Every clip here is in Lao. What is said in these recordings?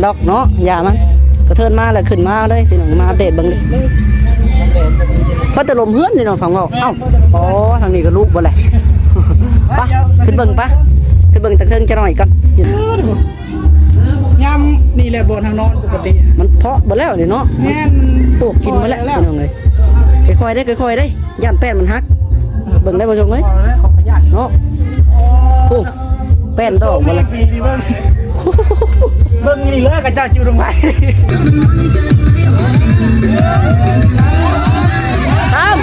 ດອກເນາະ ຢ່າມັນ ກະເທີນມາແລ້ວຂຶ້ນມາເລີຍ ພີ່ນ້ອງ ມາອັບເດດເບິ່ງເລີຍ. ພັດແຕ່ລົມເຮືອນນີ້ເນາະ ຟັງເວົ້າ. ເອົ້າ ອໍ ທາງນີ້ກະລຸເບິດແຫຼະ. ໄປ ຂຶ້ນເບິ່ງ ໄປ ຂຶ້ນເບິ່ງທາງເທິງຈັກໜ້ອຍກ່ອນ. ຍາມນີ້ແຫຼະບ່ອນເຮົານອນປົກກະຕິ ມັນເພາະເບິດແລ້ວນີ້ເນາະ. ແມ່ນ ໂອ້ ກິນເບິດແລ້ວ ພີ່ນ້ອງເອີຍ. ຄ່ອຍໆເດີ ຄ່ອຍໆເດີ ຢ້ານແປ້ນມັນຫັກ. ເບິ່ງໄດ້ບໍ່ຊົງເອີຍ ເນາະ. ໂອ້ ແປ້ນດອກເບິດແລ້ວ. ເບິ່ງນີ້ເລີຍ ຂະເຈົ້າຈູດລົງໄປ. ຕາມ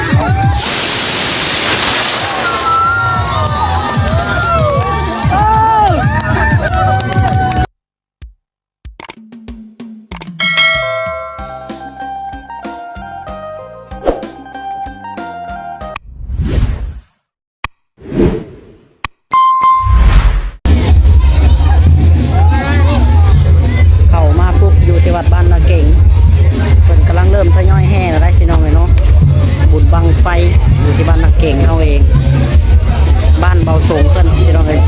ເຂົ້າມາປຸບຢູ່ທີ່ວັດບ້ານນາເກັງ ເພິ່ນກຳລັງເລີ່ມທະຍອຍແຫ່ແລ້ວໄດ໋ ພີ່ນ້ອງເອີຍເນາະ. ບຸນບັ້ງໄຟຢູ່ທີ່ບ້ານນາເກັງເຮົາເອງ ບ້ານເບົາສົງເພິ່ນ ພີ່ນ້ອງເອີຍ.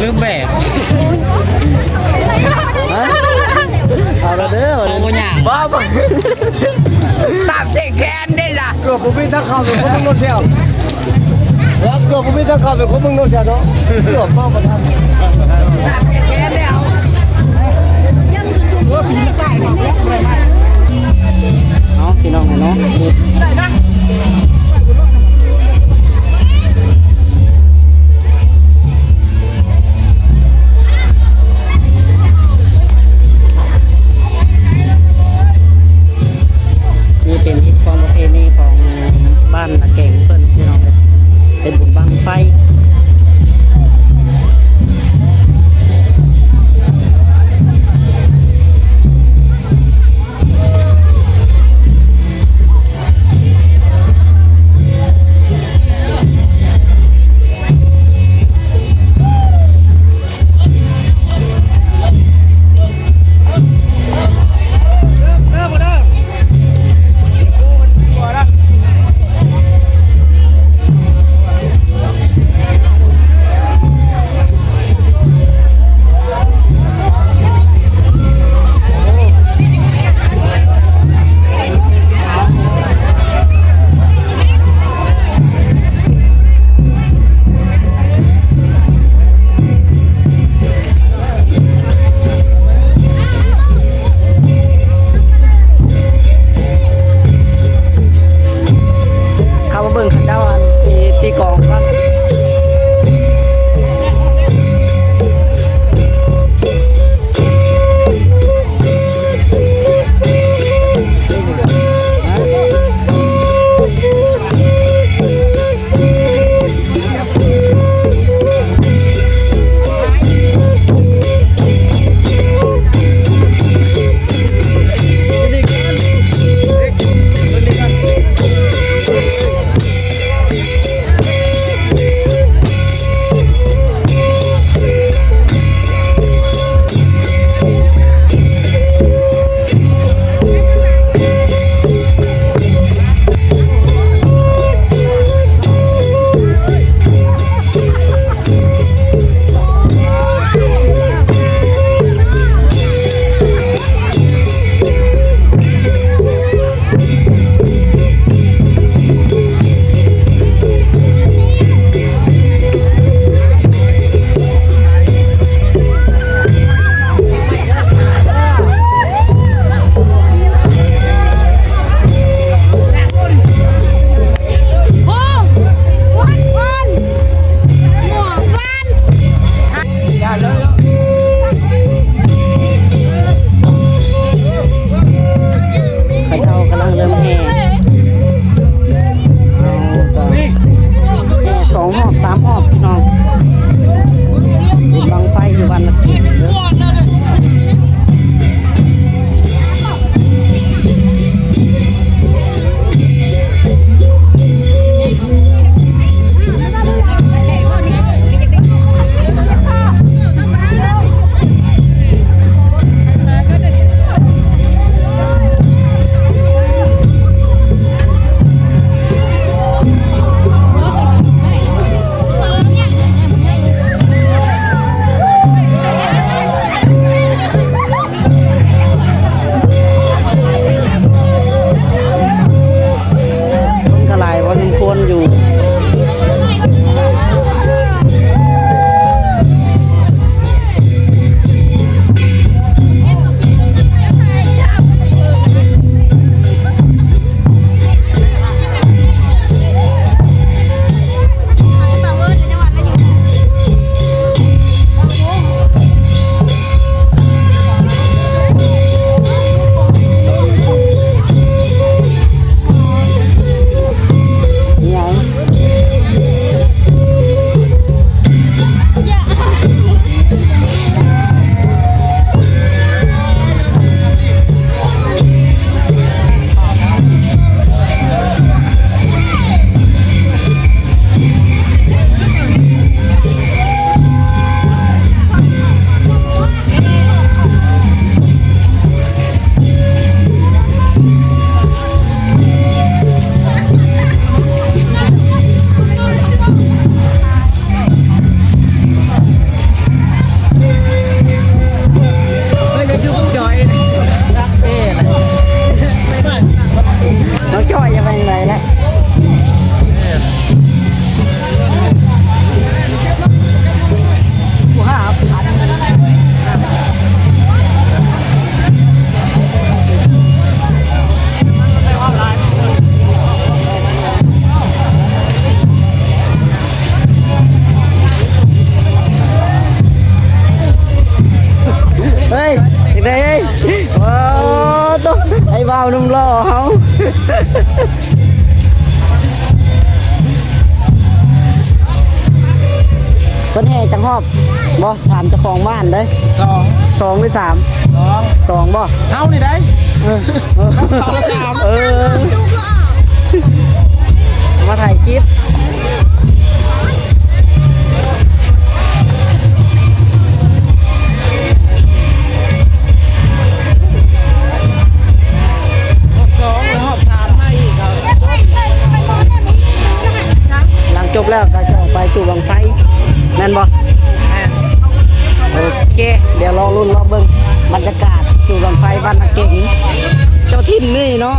ລືມແບກ ຮະ ເອົາລະເດີ ເອົາບໍ່ຍາກ ບໍ່ ບໍ່ ຕາມເຊັກແຂນເດ້ລະ. ເກືອບບໍ່ມີທາງເຂົ້າເປັນຄົນເມືອງໂນນແຊວ ເກືອບບໍ່ມີທາງເຂົ້າເປັນຄົນເມືອງໂນນແຊວເນາະ. ເກືອບມາບໍ່ທັນ ຕາມເຊັກແຂນແລ້ວ. ເອົາ ພີ່ນ້ອງເນາະ ນີ້ເປັນຮີດຄອງປະເພນີຂອງບ້ານນາເກັງເພິ່ນ ພີ່ນ້ອງເອີຍ ເປັນບຸນບັ້ງໄຟ. ເ ບ່າວໜຸ່ມຫຼໍ່ເຮົາ ເພິ່ນແຫ່ຈັກຮອບບໍ່? ຖາມເຈົ້າຂອງບ້ານເດ້. ສອງ ສອງຫຼືສາມ? ສອງ ສອງບໍ່? ເຮົານີ້ໄດ໋ ເອີ ສອງ ສາມ ເອີ ມາຖ່າຍຄລິບ. ຮອບສອງ ຫຼືຮອບສາມ ມາອີກ ຫຼັງຈົບແລ້ວກໍຈະອອກໄປຈູດບັ້ງໄຟ ແມ່ນບໍ່? ແມ່ນ. ໂອເຄ ດຽວລໍລຸ້ນລໍເບິ່ງບັນຍາກາດຈູດບັ້ງໄຟບ້ານນາເກັງ. ເຈົ້າຖິ່ນນີ້ເນາະ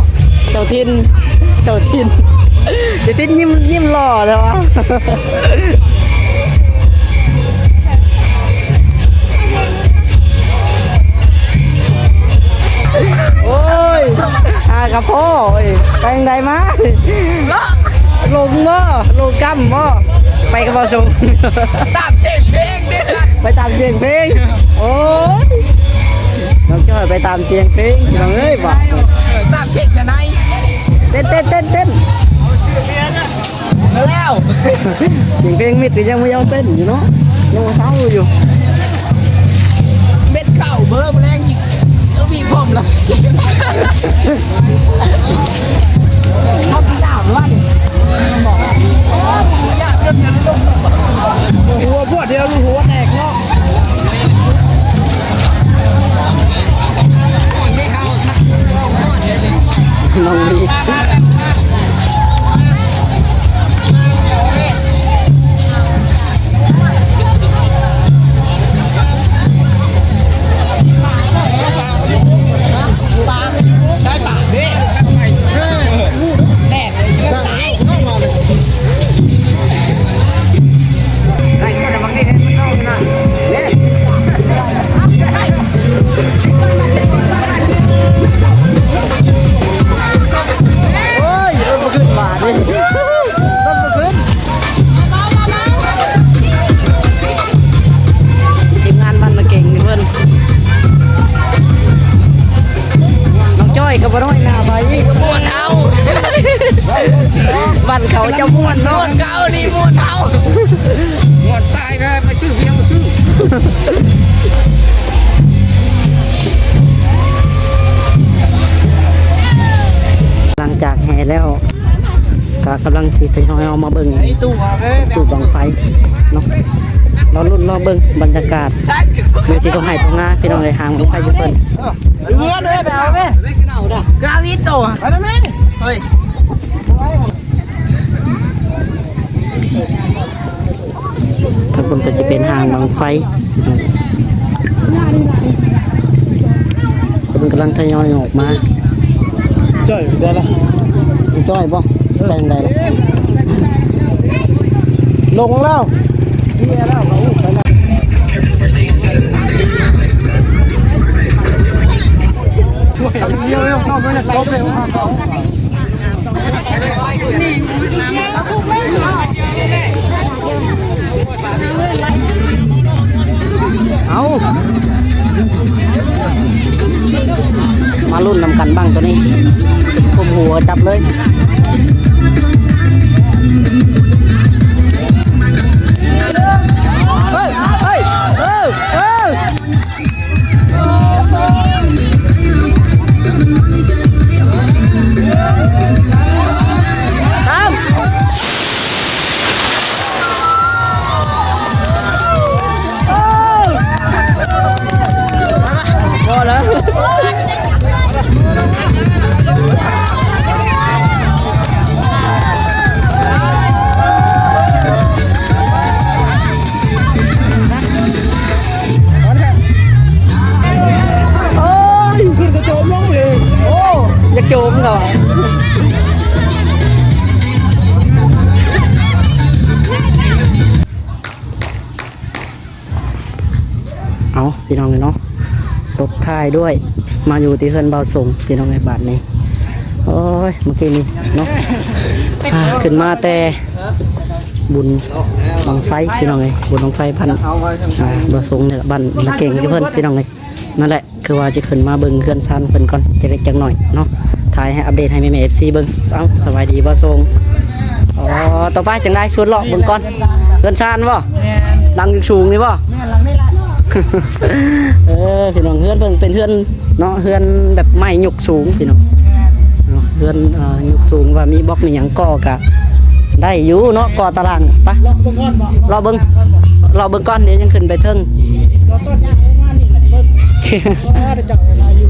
ເຈົ້າຖິ່ນ ເຈົ້າຖິ່ນ ເຈົ້າຖິ່ນຍິ້ມ ຍິ້ມຫຼໍ່ແທ້ວ່າ. ໂອ້ຍ ຫາກະພໍ້ ໂອ້ຍ ໄປທາງໃດມາ? ຫຼົງບໍ່? ຫຼົງກຳບໍ່? ໄປກັບບ່າວສົງ ຕາມສຽງເພງເດ້ ໄປຕາມສຽງເພງ. ໂອ້ຍ ນ້ອງຈ້ອຍໄປຕາມສຽງເພງ ພີ່ນ້ອງເອີຍ ວ່າ ຕາມສຽງຈະໄນ ເຕັ້ນ ເຕັ້ນ ເຕັ້ນ ເຕັ້ນ. ແລ້ວ ສຽງເພງມິດກໍຍັງບໍ່ຍອມເຕັ້ນຢູ່ເນາະ ຍັງບໍ່ເຊົາຢູ່. ເມັດເຂົ້າເບີມາແລງອີກ ເອີ ມີພ້ອມລະ ຮອບທີສາມລະ ຫົວພວດດຽວ ຫົວແຕກເນາະ. ນ້ອງລີ ໂອ້ຍ ລົດບໍ່ຂຶ້ນບາດນີ້ ລົດບໍ່ຂຶ້ນ. ທີມງານບ້ານນາເກັງນີ້ເພິ່ນ ນ້ອງຈ້ອຍກໍບໍ່ນ້ອຍໜ້າໃຜອີກ ມ່ວນເຮົາ ບ້ານເຂົາເຈົ້າມ່ວນເນາະ ມ່ວນເຂົານີ້ມ່ວນເຮົາ ມ່ວນຕາຍແທ້ ໄປຊື້ພຽງຊື້. ຫຼັງຈາກແຫ່ແລ້ວ ກໍກຳລັງຊິທະຍອຍອອກມາເບິ່ງຈູດບັ້ງໄຟເນາະ ລໍລຸ້ນລໍເບິ່ງບັນຍາກາດຢູ່ທີ່ທົ່ງໄຮ່ທົ່ງນາ ພີ່ນ້ອງເອີຍ ຫາງບັ້ງໄຟຢູ່ເພິ່ນ ຢູ່ເຮືອນເດ້ ໄປເອົາແມ່ ກາວິໂຕ ໄປນຳແມ່ ເຮີ້ຍ. ທາງພຸ້ນກໍຈະເປັນຫາງບັ້ງໄຟ ຄົນກຳລັງທະຍອຍອອກມາ. ຈ້ອຍໄດ້ລະ ຈ້ອຍບໍ່? ເອີ ແປງໄດ້ລະ ລົງແລ້ວ ເດເອົາ ມາລຸ້ນນຳກັນບັ້ງໂຕນີ້ ກົ້ມຫົວຈັບເລີຍ ເຮີ້ຍ ເຮີ້ຍ ເອີ ເອີ. ໂອ້ຍ ຂຶ້ນກະໂຈມລົງເລີຍ ໂອ້ ຢາກໂຈມເນາະ. ເອົາ ພີ່ນ້ອງເອີຍເນາະ ຕົບທ້າຍດ້ວຍ ມາຢູ່ທີ່ເຮືອນບ່າວສົງ ພີ່ນ້ອງເອີຍ ບາດນີ້ ໂອ້ຍ ເມື່ອກີ້ນີ້ເນາະ ອ່າ ຂຶ້ນມາແຕ່ບຸນ ບັ້ງໄຟພີ່ນ້ອງເອີຍ ບຸນບັ້ງໄຟບ້ານ ອ່າ ບໍ່ສົງນີ້ລະ ບ້ານນາເກັ່ງຢູ່ເພິ່ນພີ່ນ້ອງເອີຍ. ນັ້ນແຫຼະ ຄືວ່າຈະຂຶ້ນມາເບິ່ງເຮືອນຊານເພິ່ນກ່ອນ ຈັກເລັກຈັກນ້ອຍເນາະ ຖ່າຍໃຫ້ອັບເດດໃຫ້ແມ່ໆ ເອັຟຊີ ເບິ່ງ. ເອົ້າ ສະບາຍດີບໍ່ສົງ? ອໍ ຕໍ່ໄປຈັ່ງໃດ ຊວນເລາະເບິ່ງກ່ອນ. ເຮືອນຊານບໍ່? ແມ່ນ. ຫຼັງສູງນີ້ບໍ່? ແມ່ນ ຫຼັງນີ້ລະ. ເອີ ພີ່ນ້ອງ ເຮືອນເພິ່ນເປັນເຮືອນເນາະ ເຮືອນແບບໄມ້ຍົກສູງພີ່ນ້ອງ ແມ່ນ ເນາະ ເຮືອນ ເອີ ຍົກສູງ ວ່າມີບລັອກມີຫຍັງກໍ່ກະໄດ້ຢູ່ເນາະ ກໍ່ຕາລ່າງ. ໄປ ເລາະເບິ່ງກ່ອນບໍ່? ເລາະເບິ່ງ ເລາະເບິ່ງກ່ອນ ດຽວຈັ່ງຂຶ້ນໄປເທິງ. ເລາະຕົ້ນຍາງປະມານນີ້ແຫຼະ ເບິ່ງ ເອີ ເຈົ້າເວລາຢູ່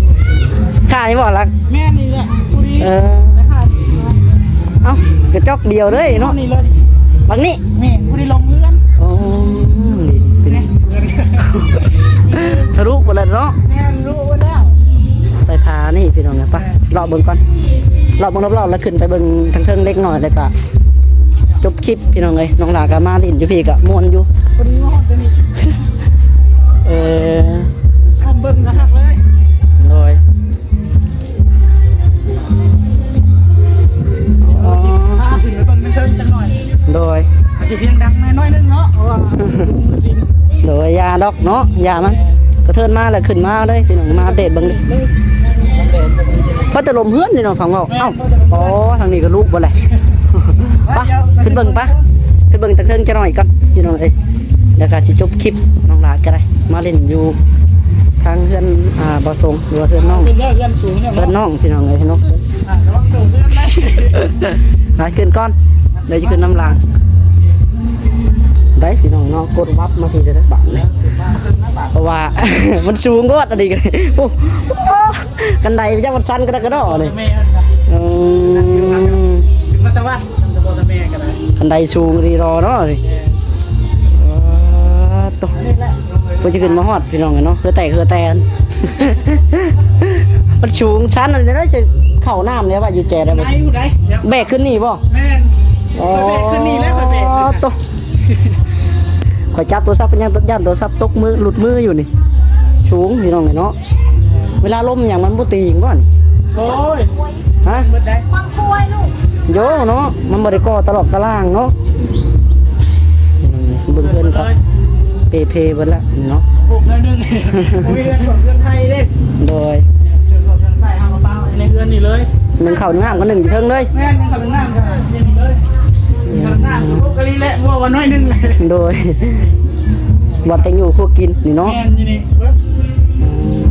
ຂ້າງນີ້ບໍ່ລະ? ແມ່ນນີ້ແຫຼະ ຜູ້ດີ ເອີ ແຕ່ຂ້າງນີ້ ເອົ້າ ກະຈອກດຽວເລີຍເນາະ ນີ້ເລີຍ ຫຼັງນີ້ ແມ່ນ ຜູ້ດີລົງເຮືອນ. ໂອ້ ນີ້ເປັນ ທະລຸໄປແລ້ວເນາະ ແມ່ນ ທະລຸໄປແລ້ວ ໃສ່ຜານີ້ພີ່ນ້ອງ. ໄປ ເລາະເບິ່ງກ່ອນ ເລາະເບິ່ງລອບໆ ແລ້ວຂຶ້ນໄປເບິ່ງທາງເທິງເລັກນ້ອຍ ແລ້ວກະຈົບຄລິບພີ່ນ້ອງເອີຍ. ນ້ອງຫຼ້າກະມາຫຼິ້ນຢູ່ພີ້ກະມ່ວນຢູ່ ພໍດີມາຮອດຕົວນີ້ ເອີ ເບິ່ງກະຄັກເລີຍ ໂດຍ. ອໍ ພາຂຶ້ນໄປເບິ່ງເທິງຈັກໜ່ອຍ ໂດຍ ອາດຈະສຽງດັງໜ້ອຍໜຶ່ງເນາະ ເພາະວ່າ ໂດຍ ຢ່າດອກເນາະ ຢ່າມັນ ກະເທີນມາແລ້ວຂຶ້ນມາເລີຍພີ່ນ້ອງ ມາອັບເດດເບິ່ງເດີ ພໍແຕ່ລົມເຮືອນນີ້ເນາະ ຟັງເວົ້າ. ເອົ້າ ອໍ ທາງນີ້ກະລຸເບິດແຫຼະ ໄປ ຂຶ້ນເບິ່ງ ໄປ ຂຶ້ນເບິ່ງທາງເທິງຈັກໜ່ອຍກ່ອນພີ່ນ້ອງເອີຍ ແລ້ວກະຊິຈົບຄລິບ. ນ້ອງຫຼ້າກະໄດ້ມາຫຼິ້ນຢູ່ທາງເຮືອນ ອ່າ ບໍ່ສົງ ຫຼືວ່າເຮືອນນ້ອງ ເປັນເຮືອນ ເຮືອນສູງເນາະ ເຮືອນນ້ອງພີ່ນ້ອງເອີຍເນາະ. ອ່າ ລະວັງຕົກເຮືອນໄດ້ ໄປຂຶ້ນກ່ອນ ດຽວຈະຂຶ້ນນຳຫຼັງໄດ້ພີ່ນ້ອງເນາະ. ກົດວັບມາພີ້ເດີບາດນີ້ ເພາະວ່າ ມັນສູງໂພດອັນນີ້ກະ ໂອ້ ຄັນໄດໄປຈັກມັນຊັນກະດອກກະດໍນີ້ ແມ່ນ ອືມ ຂຶ້ນມາແຕ່ວັດ ຄັນໄດສູງອີ່ຫຼີເນາະນີ້. ເອີ ໂຕ ເພື່ອຊິຂຶ້ນມາຮອດພີ່ນ້ອງເອີຍເນາະ ເຮືອແຕກເຮືອແຕນ ມັນສູງຊັນອັນນີ້ ຈະເຂົ້ານ້ຳແລ້ວວ່າຢູ່ແຈໄດ້ບໍ່? ໄດ້ຢູ່ໃດ໋ ແບກຂຶ້ນນີ້ບໍ່? ແມ່ນ ອໍ ຂ້ອຍແບກຂຶ້ນນີ້ແລ້ວ ຂ້ອຍແບກຂຶ້ນ ໂຕ ຂ້ອຍຈັບໂທລະສັບເປັນຫຍັງ ຢ້ານໂທລະສັບຕົກມື ຫຼຸດມືຢູ່ນີ້ ສູງພີ່ນ້ອງເອີຍເນາະ. ເວລາລົມຫຍັງມັນບໍ່ຕີງບໍ່ນີ້? ໂອ້ຍ ຮະ? ເບິດໄດ໋ ຄວາມກວຍລູກ ໂຢເນາະ ມັນບໍ່ໄດ້ກໍ່ຕະຫຼອກຕະລ່າງເນາະ. ອືມ ເບິ່ງເຮືອນກະເປ່ເພເບິດລະເນາະ ໂອ້ຍ ເຮືອນໜຶ່ງ ໂອ້ຍ ເຮືອນສອງເຮືອນໄທເດ້ ໂດຍ ເຮືອນສອງເຮືອນໄທ ເຮົາກະປະໄວ້ໃນເຮືອນນີ້ເລີຍ ໜຶ້ງເຂົ້າໜຶ້ງນ້ຳກະໜຶ້ງຢູ່ເທິງເລີຍ ແມ່ນ ໜຶ້ງເຂົ້າໜຶ້ງນ້ຳກະເຮັດຢູ່ນີ້ເລີຍ ໜຶ້ງເຂົ້າໜຶ້ງນ້ຳ ໂອ້ ກະລີແຫຼະ ບໍ່ວ່າໜ້ອຍໜຶ່ງ ໂດຍ ບໍ່ແຕ່ຢູ່ຄົວກິນນີ້ເນາະ ແມ່ນ ຢູ່ນີ້ເບິດ ອືມ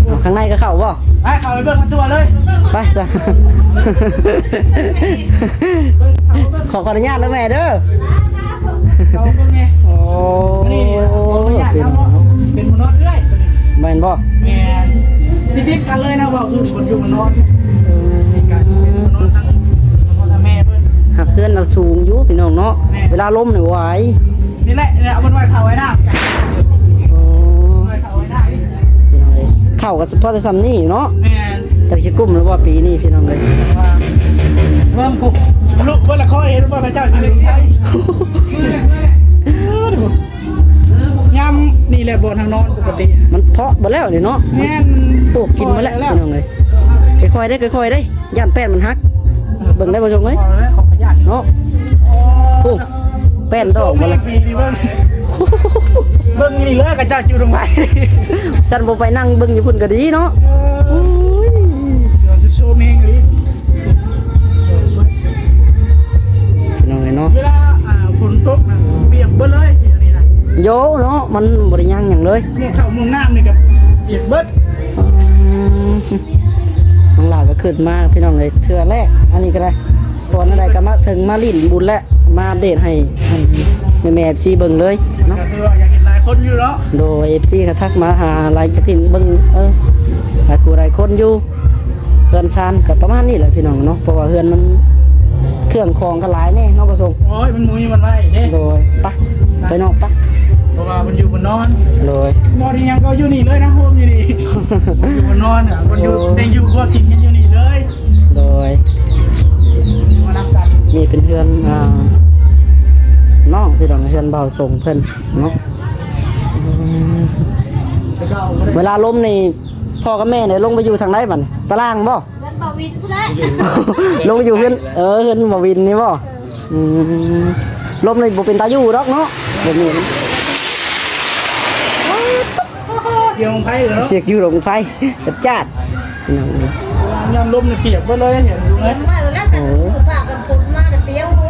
ເອົາ ຂ້າງໃນກະເຂົ້າບໍ່? ໄປ ເຂົ້າໄປເບິ່ງມັນຕົວເລີຍ ໄປຊະ ເບິ່ງ ເຂົ້າໄປເບິ່ງ ຂໍ ຂໍອະນຸຍາດເດີແມ່ເດີ ເຂົ້າເບິ່ງແນ່ ໂອ້ ອັນນີ້ ຂໍອະນຸຍາດນຳເນາະ ເປັນໝໍນອນເອື້ອຍໂຕນີ້ ແມ່ນບໍ່? ແມ່ນ ຕິດໆກັນເລີຍນະ ເວົ້າຄືຄົນຢູ່ໝໍນອນ ເອີ ນີ້ກະຊິເປັນໝໍນອນທັງພໍ່ທັງແມ່ເພິ່ນ ຫາກເຮືອນລະສູງຢູ່ພີ່ນ້ອງເນາະ ແມ່ນ ເວລາລົມນີ້ໄຫວ ນີ້ແຫຼະ ນີ້ແຫຼະ ເອົາມັນໄວ້ເຂົ້າໄວ້ນ້ຳ ໂອ້ ໄວ້ເຂົ້າໄວ້ນ້ຳ ພີ່ນ້ອງເອີຍ ເຂົ້າກະພໍແຕ່ຊ່ຳນີ້ເນາະ ແມ່ນ ຈັກຊິກຸ້ມຫຼືບໍ່ປີນີ້ພີ່ນ້ອງເອີຍ ວ່າເບິ່ງພຸ້ນ ທະລຸເບິດລະ ຂໍເຫັນວ່າເຂົາເຈົ້າຊິລົງໄປ ຍາມນີ້ແຫຼະບ່ອນທາງນອນປົກກະຕິ ມັນເພາະເບິດແລ້ວນີ້ເນາະ ແມ່ນ ໂອ້ ກິນເບິດແລ້ວ ພີ່ນ້ອງເອີຍ ຄ່ອຍໆເດີ ຄ່ອຍໆເດີ ຢ້ານແປ້ນມັນຫັກ ເບິ່ງໄດ້ບໍ່ຊົງເອີຍ ເນາະ ໂອ້ ແປ້ນດອກເບິດລະ ເບິ່ງນີ້ເລີຍ ຂະເຈົ້າຈູດລົງໄປ ຊັ້ນບໍ່ໄປນັ່ງເບິ່ງຢູ່ພຸ້ນກະດີເນາະ ໂອ້ຍ ສຸດໂຊມແຮງອີ່ຫຼີ ພີ່ນ້ອງເອີຍເນາະ ເວລາ ອ່າ ຝົນຕົກນະ ປຽກເບິດເລີຍ ອັນນີ້ນະ ໂຢເນາະ ມັນບໍ່ໄດ້ຍ່າງຫຍັງເລີຍ ໝວກເຂົ້າໝວກນ້ຳນີ້ກະປຽກເບິດ ອືມ ນ້ອງຫຼ້າກະຂຶ້ນມາພີ່ນ້ອງເອີຍ ເທື່ອແລກ ອັນນີ້ກະໄດ້ ກ່ອນໃດກະມາເຖິງມາຫຼິ້ນບຸນແລ້ວ ມາອັບເດດໃຫ້ແມ່ໆ ເອັຟຊີ ເບິ່ງເລີຍເນາະ ກະຄືວ່າຢາກເຫັນຫຼາຍຄົນຢູ່ເນາະ ໂດຍ ເອັຟຊີ ກະທັກມາຫາຫຼາຍ ຢາກຫຼິ້ນເບິ່ງ ເອີ ຫຼາຍຜູ້ຫຼາຍຄົນຢູ່ ເຮືອນຊານກະປະມານນີ້ແຫຼະພີ່ນ້ອງເນາະ ເພາະວ່າເຮືອນມັນ ເຄື່ອງຂອງກະຫຼາຍແນ່ເນາະ ປະສົງ ໂອ້ຍ ມັນບໍ່ມີບ່ອນໄວ້ເດ້ ໂດຍ ໄປ ໄປນອກໄປ ເພາະວ່າມັນຢູ່ບ່ອນນອນ ໂດຍ ນອນອີ່ຫຍັງກະຢູ່ນີ້ເລີຍນະ ໂຮມຢູ່ນີ້ ຢູ່ບ່ອນນອນ ບ່ອນຢູ່ ແຕ່ງຢູ່ຄົວກິນກັນຢູ່ນີ້ເລີຍ ໂດຍ ມານຳກັນ ນີ້ເປັນເຮືອນ ອ່າ ນ້ອງພີ່ນ້ອງ ເຮືອນບ່າວສົງເພິ່ນເນາະ ເວລາລົມນີ້ ພໍ່ກັບແມ່ນີ້ລົງໄປຢູ່ທາງໃດບັດນີ້ ຕາລ່າງບໍ່? ເຮືອນບ່າວວິນພຸ້ນແຫຼະ ລົງໄປຢູ່ເຮືອນ ເອີ ເຮືອນບ່າວວິນນີ້ບໍ່? ເອີ ອືມ ລົມນີ້ບໍ່ເປັນຕາຢູ່ດອກເນາະ ແບບນີ້. ເສຍງບັ້ງໄຟເນາະ ສຽງຢູ່ບັ້ງໄຟຈັດຈ້ານ ພີ່ນ້ອງເອີຍ. ຍ້ອນລົມນີ້ປຽກເບິດເລີຍ ເຫັນຢູ່ ຕຽມໄວ້ແລ້ວ ເອີ ຟ້າກັນຝົນມາກໍຕຽມ ໂອ້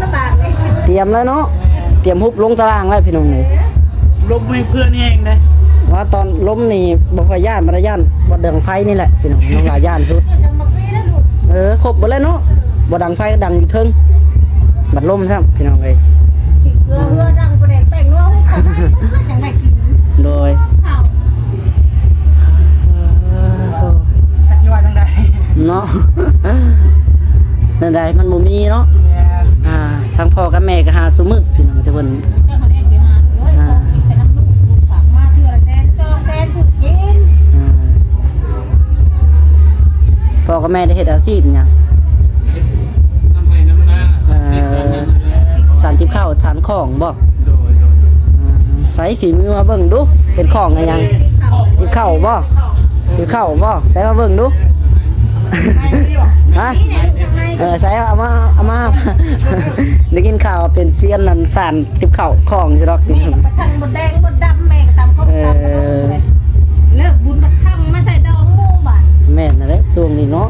ລະບາດເລີຍ ຕຽມແລ້ວເນາະ ຕຽມຮຸບລົງຕາລາງແລ້ວ ພີ່ນ້ອງເອີຍ. ລົມແຮງ ເພື່ອນແຮງເດ້ ວ່າຕອນລົມນີ້ບໍ່ຄ່ອຍຢ້ານ ບໍ່ໄດ້ຢ້ານ ບໍ່ດັງໄຟນີ້ແຫຼະ ພີ່ນ້ອງ. ນ້ອງຫຼ້າຢ້ານສຸດ ເອີ ຄົບເບິດແລ້ວເນາະ ບໍ່ດັງໄຟກໍດັງຢູ່ເທິງ ບັດລົມຊ້ຳ ພີ່ນ້ອງເອີຍ. ເກືອເຮືອດັງປາແດກແປ້ງນົວ ເຮົາກໍໄດ້ ຈັ່ງໄດ້ກິນ ໂດຍ ເຂົ້າ ເອີ ໂທ້ ຈັກຊິວ່າຈັ່ງໃດເນາະ. ແນວໃດມັນບໍ່ມີເນາະ ແມ່ນ ອ່າ ທາງພໍ່ກັບແມ່ກໍຫາຊຸມື້ ພີ່ນ້ອງ ແຕ່ເພິ່ນ ເຈົ້າເຂົາແລ່ນໄປຫາ ໂອ້ຍ ອ່າ ຂອງກິນແຕ່ນຳລູກ ລູກຝາກມາເທື່ອລະແສນສອງແສນ ຊື້ກິນ ອ່າ ພໍ່ກັບແມ່ໄດ້ເຮັດອາຊີບຫຍັງ? ເຮັດນຳໄຮ່ນຳນາ ສານພິດ ອ່າ ສານຫຍັງນັ້ນແຫຼະ ສານຕິບເຂົ້າ ສານຂອງບໍ? ໂດຍ ໂດຍ ອ່າ ໃສຝີມືມາເບິ່ງດູ ເປັນຂອງອີຫຍັງ? ຕິບເຂົ້າບໍ? ຕິບເຂົ້າບໍ? ໃສມາເບິ່ງດູ ຮະ? ເອີ ໃສ ເອົາມາ ເອົາມາ ໄດ້ຍິນຂ່າວວ່າເປັນຊຽນອັນສານ ຕິບເຂົ້າຂອງຊິດອກ ແມ່ກໍໄປທັງມົດແດງມົດດຳ ແມ່ກໍຕຳຂອງ ເອີ ຕຳເລີກບຸນບັດຄັງມາໃສ່ດອງໝູ່ບາດ. ແມ່ນຫັ້ນແຫຼະ ຊ່ວງນີ້ເນາະ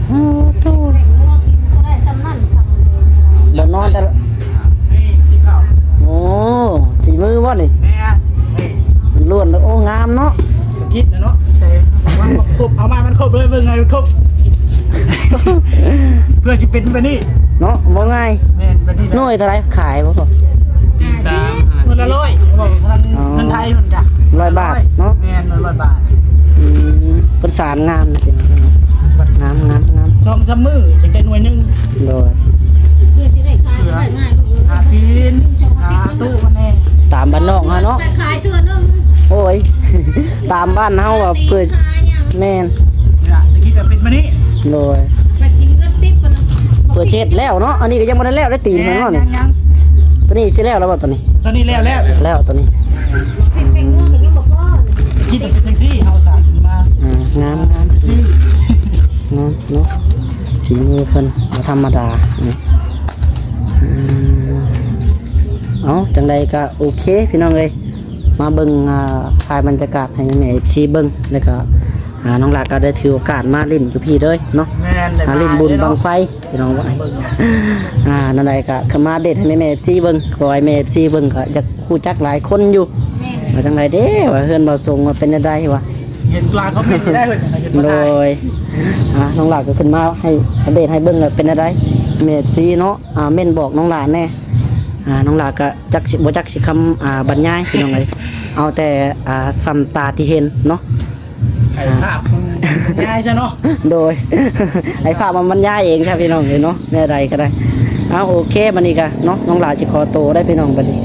ອືມ ໂອ້ໂທ້ ແມ່ງົວກິນບໍ່ໄດ້ຊ່ຳນັ້ນຊ່ຳນີ້ ບໍ່ນອນແຕ່ ນີ້ກິນເຂົ້າ ໂອ້ ຝີມືບໍ່ນີ້? ແມ່ນ ນີ້ ລ້ວນ ໂອ້ ງາມເນາະ ຄິດນະເນາະ ໃສ່ວ່າຄົບ ເອົາມາມັນຄົບເລີຍ ເບິ່ງໃຫ້ມັນຄົບ ເພື່ອຊິເປັນແບບນີ້ເນາະ ບໍ່ງ່າຍ ແມ່ນ ແບບນີ້ແຫຼະ ໜ່ວຍເທົ່າໃດ? ຂາຍບໍ່ພໍ? ໜ່ວຍລະຮ້ອຍ ເວົ້າທາງ ອໍ ເງິນໄທເພິ່ນກະ ຮ້ອຍບາດເນາະ ແມ່ນ ຮ້ອຍບາດ ອືມ ເພິ່ນສານງາມ ງາມ ງາມ ງາມ ສອງສາມມື້ຈັ່ງໄດ້ໜ່ວຍໜຶ່ງ ໂດຍ ເພື່ອຊິໄດ້ຂາຍ ເພື່ອ ໄດ້ງ່າຍ ຫາຕີນ ຫາຕູ້ມັນແດ່ ຕາມບ້ານນອກເຮົາເນາະ ໄປຂາຍເທື່ອໜຶ່ງ ໂອ້ຍ ຕາມບ້ານເຮົາວ່າເພື່ອ ຂາຍຫຍັງ ແມ່ນ ນີ້ລະ ຕະກີ້ກໍເປັນມານີ້ ໂດຍ ໄປກິນເງິນຕິບ ເພື່ອຊິເຮັດແລ້ວເນາະ ອັນນີ້ກໍຍັງບໍ່ໄດ້ແລ້ວໄດ້ຕີນເພິ່ນເນາະນີ້ ຍັງໆ ຕົວນີ້ຊິແລ້ວແລ້ວບໍ່ຕົວນີ້? ຕົວນີ້ແລ້ວແລ້ວ ແລ້ວຕົວນີ້ ເປັນແປ້ງນົວກໍຍັງບໍ່ພໍ ກິນເປັນຈັ່ງຊີ້ ເຮົາສາມມາ ອ່າ ງາມໆ ງາມເນາະ ຝີມືເພິ່ນບໍ່ທຳມະດາ ອືມ ເອົາ ຈັ່ງໃດກໍໂອເຄ ພີ່ນ້ອງເອີຍ ມາເບິ່ງ ອ່າ ຖ່າຍບັນຍາກາດໃຫ້ແມ່ໆ ເອັຟຊີ ເບິ່ງ ແລ້ວກໍ ອ່າ ນ້ອງຫຼ້າກໍໄດ້ຖືໂອກາດມາຫຼິ້ນຢູ່ພີ້ເລີຍເນາະ ແມ່ນ ມາຫຼິ້ນບຸນບັ້ງໄຟ ພີ່ນ້ອງເອີຍ ອ່າ ນັ້ນໃດກໍຄືມາອັບເດດໃຫ້ແມ່ໆ ເອັຟຊີ ເບິ່ງ ເພາະວ່າແມ່ໆ ເອັຟຊີ ເບິ່ງກໍຢາກຮູ້ຈັກຫຼາຍຄົນຢູ່ ແມ່ນ ວ່າຈັ່ງໃດເດ້ ວ່າເຮືອນບ່າວສົງວ່າເປັນແນວໃດ ວ່າເຫັນການຄອມເມັນໄດ້ເພິ່ນ ໂດຍ ອ່າ ນ້ອງຫຼ້າກໍຂຶ້ນມາໃຫ້ອັບເດດໃຫ້ເບິ່ງວ່າເປັນແນວໃດ ແມ່ເອັຟຊີເນາະ ອ່າ ເມັ້ນບອກນ້ອງຫຼ້າແດ່ ອ່າ ນ້ອງຫຼ້າກໍຈັກຊິ ບໍ່ຈັກຊິຄຳ ອ່າ ບັນຍາຍ ພີ່ນ້ອງເອີຍ ເອົາແຕ່ ອ່າ ສ່ຳຕາທີ່ເຫັນເນາະ ໃຫ້ພາບມັນງ່າຍຊະເນາະ ໂດຍ ໃຫ້ພາບມັນບັນຍາຍເອງຊະ ພີ່ນ້ອງເອີຍເນາະ ແນວໃດກໍໄດ້ ເອົາ ໂອເຄ ບັດນີ້ກໍເນາະ ນ້ອງຫຼ້າຊິຂໍໂຕໄດ້ ພີ່ນ້ອງ ບັດນີ້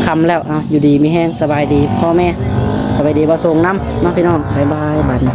ຄ່ຳແລ້ວ ເອົາ ຢູ່ດີມີແຮງ ສະບາຍດີພໍ່ແມ່ ສະບາຍດີບ່າວສົງນຳເນາະ ພີ່ນ້ອງ ບາຍບາຍ ບັດນີ້.